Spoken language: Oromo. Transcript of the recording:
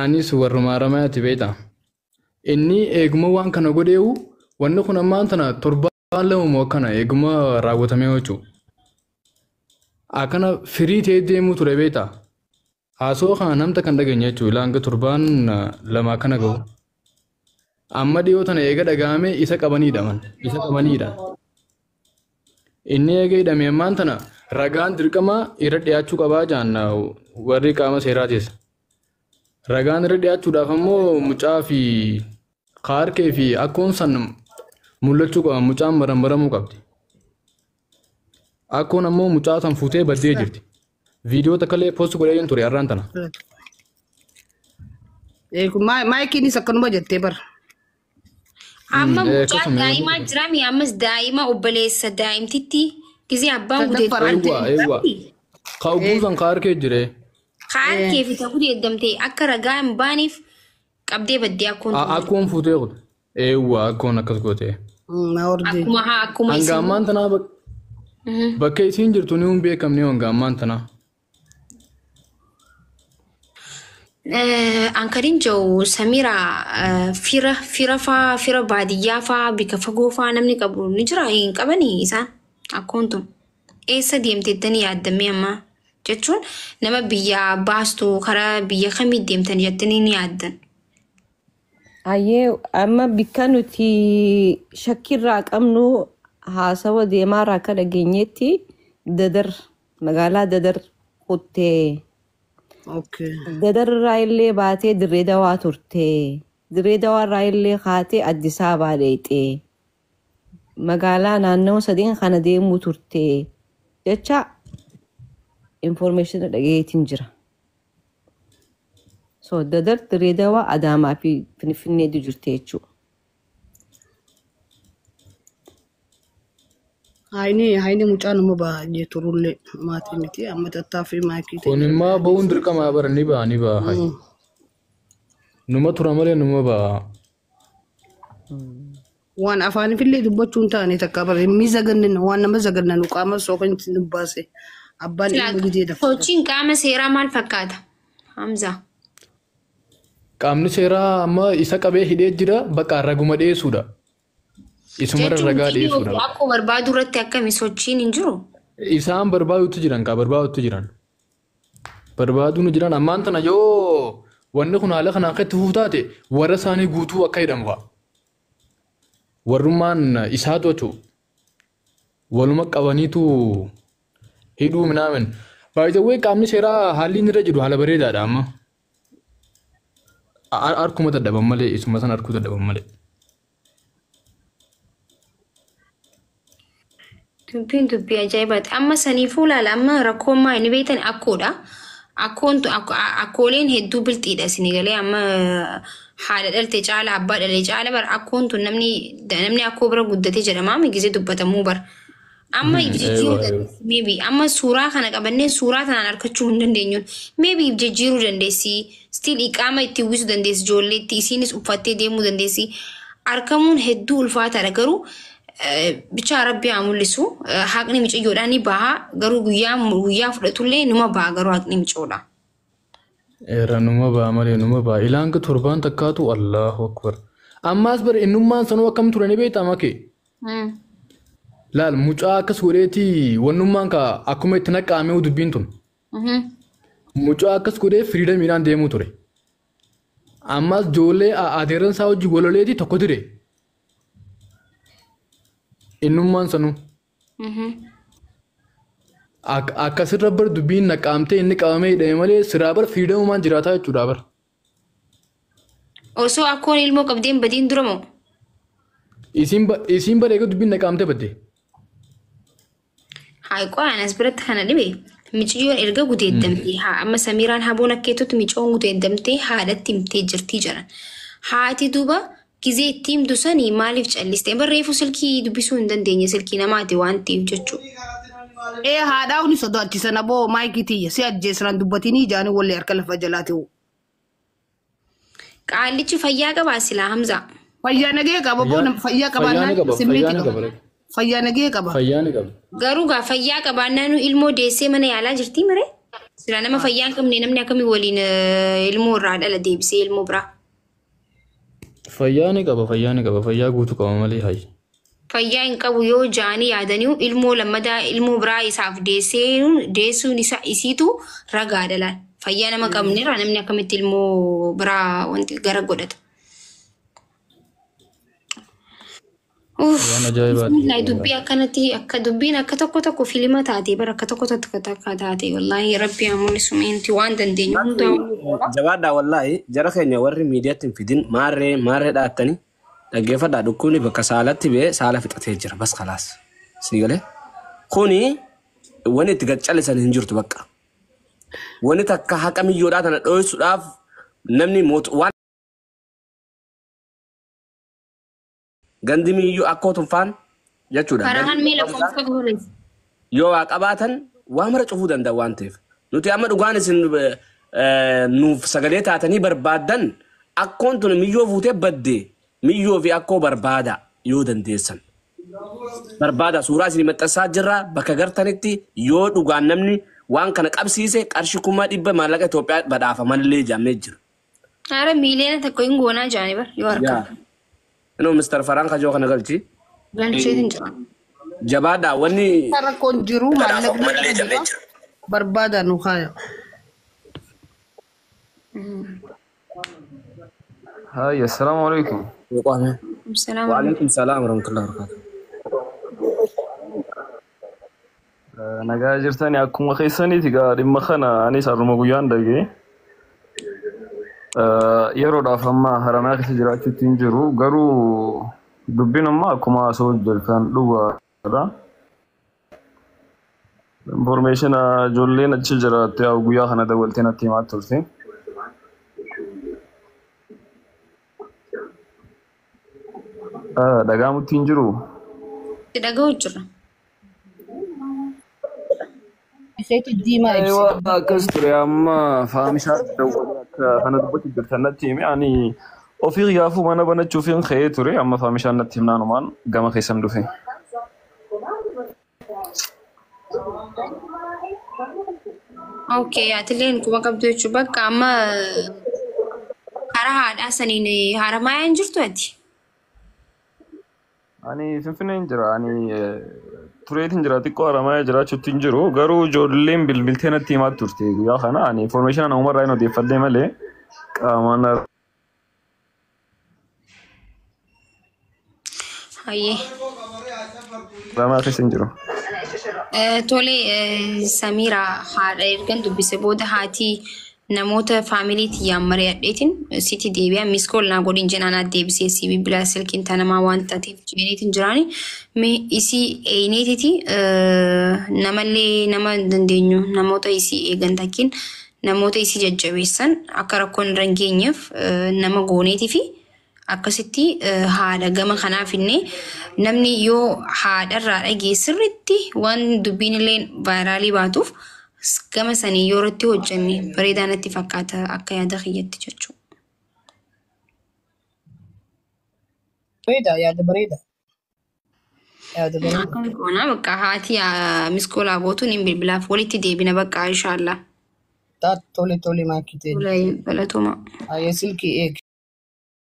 Anis warruma Haramayaati beektaa. Inni eeguma waan kana godheewu wanni kun ammaan tana torbaan lama moo akkana eeguma raawwatamee jechuudha. Akkana firii ta'ee deemuu ture beektaa. Haasoo kana namta kan dhageenye jechuudha. Hanga torbaan lama akkana gahu. Amma dhiyoo tana eega dhagahame isa qabanii hidhaman. Isa qabanii hidhan. Inni eega hidhame ammaan tana ragaan dirqama irra dhiyaachuu qabaa jaan warri qaama seeraatis. Ragaan irra dhiyaachuudhaaf ammoo mucaa fi kaarkee fi akkoon san mul'achuu qaba. Mucaan marammaramuu qabdi. Akkoon ammoo mucaa san fuutee baddee jirti. Viidiyoo takka illee poost godhee hin ture har'aan tana. Maayikiinis akkanuma jettee bara. Amma mucaan Akkasuma daa'imaa jiraami ammas daa'ima obboleessa daa'imtitti gisee abbaan Sadaffaa gudeeddu. Eewwa eewwa. Ka san kaarkee jire. Kaarkee fi ta gudeeddamte akka ragaa hin baaneef qabdee baddee akkoon tun. Akkoon fuutee kutu. Eewwa akkoon akkas gootee. Na hordee. Akkuma haa akkuma Hanga isin. ammaan tanaa bakka isiin jirtu ni hin beekamne hanga ammaan tanaa. Ankarin jiru Samira fira fira faa fira baadiyyaa faa bika fagoo faa namni qabu ni jira hin qabanii isaan akkoon tun eessa deemteettanii yaaddamee amma jechuun nama biyya baastu karaa biyya kamii deemtan jettanii ni yaaddan. Ayyee amma bikka nuti shakkirraa qabnu haasawa deemaarraa akka dhageenyetti Dadar magaalaa Dadar kuttee Okay. Dadar irraa illee baatee Dirree Dawaa turte. Dirree Dawaa irraa illee kaatee Addis Ababaa dheexee magaalaa naannoo sadeen kana deemuu turte jecha information dhageetiin jira. So Dadar, Dirree Dawaa, Adaamaa fi Finfinneetu jirti jechuudha. Hayni mucaa nama baay'ee turullee maatii miti amma tattaaffii maayikii Kun immoo ba'uun dirqama bara ni ba'a ni ba'a. Hayi. Numa tura malee numa ba'a. Waan afaanifillee dubbachuu hin taane takka bara mi zagannan waan nama zagannanu qaama sookan nu baase abbaan ilma gidee dafa. Sochiin qaama seeraa maal fakkaata? Hamza. Qaamni seeraa amma isa qabee hidhee jira bakka raguma dhiyeessuudha. Isumarra Jechuun ragaa viidiyoo dhiyeessuudha. akkoo barbaadu irratti akkami sochiin hin jiru? Isaan barbaadutti jiran kaa barbaadutti jiran. Barbaaduun jiran ammaan tana yoo wanni kun haala kanaan akka itti fufu taate warra isaanii guutuu akka hidhamu fa'a. Warrummaan isaatu jechuudha. Waluma qabaniitu hidhuu minaamin. Baay'ee qaamni seeraa haalli inni irra jiru haala bareedaadha amma. Harkuma dadhaban malee isuma sana harkuu dadhaban malee. Dubbiin dubbii ajaa'ibaati. Amma saniifuu ilaala amma rakkoon maa inni beektan akkoodha. Akkoon akkooleen hedduu bilxiidha isin galee amma haadha dhalte caala abbaa dhalte caala bara akkoon tun namni namni akkoo bira guddate jedhama gisee dubbatamuu bara. Amma if jijjiiruu dandeessi maybe amma suuraa kana qabannee suuraa tanaan argachuu hin dandeenyuun maybe if jijjiiruu dandeessi still iqaama itti uwwisuu dandeessi ijoolleetti isiinis uffattee deemuu dandeessi argamuun hedduu ulfaataadha garuu bichaa rabbi haa mul'isu haqni miciyyoodhaa ni baha garuu guyyaa guyyaa fudhatullee numa baha garuu haqni miciyyoodha. Eera numa ba'a malee numa ba'a. Ilaan ka torbaan takkaatu Allahu akbar. Ammaas bara innummaan sanuu akkam ture ni beektaa makee. Laal mucaa akkas godheeti wannummaan ka akkuma itti naqqaamee dubbiin tun. Mucaa akkas godhee firiidamiidhaan deemuu ture. Ammaas ijoollee adeeran isaa hojii waloleeti tokko dire. Innummaan sanuu. Akkasirra bar dubbiin naqqaamtee inni qabamee hidhame malee siraa bar firiidamumaan jiraataa jechuudha bar. Osoo akkoon ilmoo qabdeen badiin dura moo? Isiin bara eega dubbiin naqqaamtee badde. Haa qo'aan as biratti kana dhibe miciyyoon erga gudeeddamtee haa amma Samiiraan haboon akkeettutti miciyyoon gudeeddamtee haadhatti himtee jirtii jedhan. Haati duuba gizee itti himtu sanii maaliif calliste? Barreefuu silkii dubbisuu hin dandeenye silkii namaati waan ta'eef jechuudha. Ee haadhaa huni sodaachisan aboo maayikii tiyya si ajjeesran dubbatinii ijaanii wallee harka lafa jalaa ta'u. Qaallichi fayyaa qabaa silaa Hamzaa. Fayyaa nagee qaba boo fayyaa Fayyaa ni qabaannaan qaba fayyaa simmiiti ni qaba. qaba. Fayyaa nagee qaba. Fayyaa ni qaba. Garuu gaa fayyaa qabaannaan ilmoo deessee mana yaalaa jirtii miree? Sila nama fayyaa hin qabne namni akkamii waliin ilmoo irraa dhala deebisee ilmoo biraa. Fayyaa ni qaba, fayyaa ni qaba, fayyaa guutuu qaba malee hayi. Fayyaa hin qabu yoo jaanii yaadanii ilmoo lammadaa ilmoo biraa isaaf deessuun isaa isiitu ragaadha laal. Fayyaa nama qabnerraa namni akkamitti ilmoo biraa wanti gara godhata. Uff, Waan ajaa'ibaati. bismillah dubbii akkanatti akka dubbiin akka tokko tokko filima taate bara akka tokko tokko takka taate wallaahi rabbi haa mul'isu meenti waan dandeenyu hundaa. Jabaadhaa wallaahi jara keenya warri miidiyaatti hin fidin maarree maarree dhaattanii dhaggeeffadhaa dhukkubni bakka saalatti ba'ee saala fixatee jira bas kalaas. Sii galee kuni wanni itti gad callisan hin jirtu bakka. Wanni takka haqa miyyoodhaa tana dho'isuudhaaf namni waan gandi miyyuu akkoo tunfaan jechuudha. Farahaan mee lakkoofsa barreessi. Yoo waa qabaatan waa mara cufuu danda'u waan ta'eef. Nuti amma dhugaan isin nuuf sagalee taatanii barbaaddan akkoon tun miyyoo fuutee badde miyyoo fi akkoo barbaada yoo dandeessan. Barbaada suuraa isin maxxansaa jirra bakka gartanitti yoo dhugaan namni waan kana qabsiise qarshii 100,000 maallaqa Itoophiyaa badhaafamallee jaamee jira. Haara 1,000,000 hin goonaa jaanii bar yoo harkaa. Inuu Mr. Faraan Kajoo kana galchi. Galcheetiin jira. Jabaadhaa wanni Rakkoon jiru maallaqni barbaada nu kaaya. هاي السلام عليكم. Salaam. Waalaikum salaam warahmatullahi wabarakatuh. Nagaa jirtani akkuma keessaniiti gaa dhimma kana anis har'uma guyyaan dhagee yeroodhaaf amma haramaa keessa jiraachuutti hin jiru garuu dubbiin amma akkuma asoo jirtan dhugaadha. Information ijoolleen achi jiraatte yaa guyyaa kana dawwaltee natti himaa turte. Dhagaamutti hin jiru. Dhaga'u jira. Isheetu diimaa ibsa. Aywa akkas ture amma faamishaa dawwalee akka kana dubbatti jirtan natti hime ani ofii gaafuu mana banachuuf hin ka'ee ture amma faamishaan natti himnaanumaan gama keessan dhufe. Okay, atilleen kuma qabdu jechuudha. Bakka amma karaa haadhaa saniin haramaa hin jirtu ati. Ani Finfinnee hin jira ani tureetiin jira xiqqoo haramaa jiraachuutti hin jiru garuu ijoolleen bilbiltee natti himaa turte guyyaa kana ani information namumarraa hin odeeffadhee malee qaamaan Hayyee. haramaa keessa hin jiru. Tole Samiira haadha ergan dubbise booda haati namoota faamilii tiyyaan mari'adheetiin sitti deebi'a miss call naa godhin jenaan haa deebisee si bilbilaa silkiin tanamaa waan taateef jeeniitiin jiraani. Mee isii eeyneetiti namallee nama dandeenyu namoota isii eegan takkiin namoota isii jajjabeessan akka rakkoon irra hin geenyeef nama gooneetii fi akkasitti haadha gama kanaaf illee namni yoo haadharraa dhagee sirriitti waan dubbiin illee vaayiraalii baatuuf gama sanii yoo irratti hojjenne bareedaa natti fakkaata akka yaada kiyyatti jechuudha. Bareeda yaada bareeda. Yaada bareeda. Akkam goonaa bakka haati miss call gootuun hin bilbilaaf walitti deebina bakka inshaallah. Tole tole maakitee. Galatoomaa. Ayyee silkii eegi.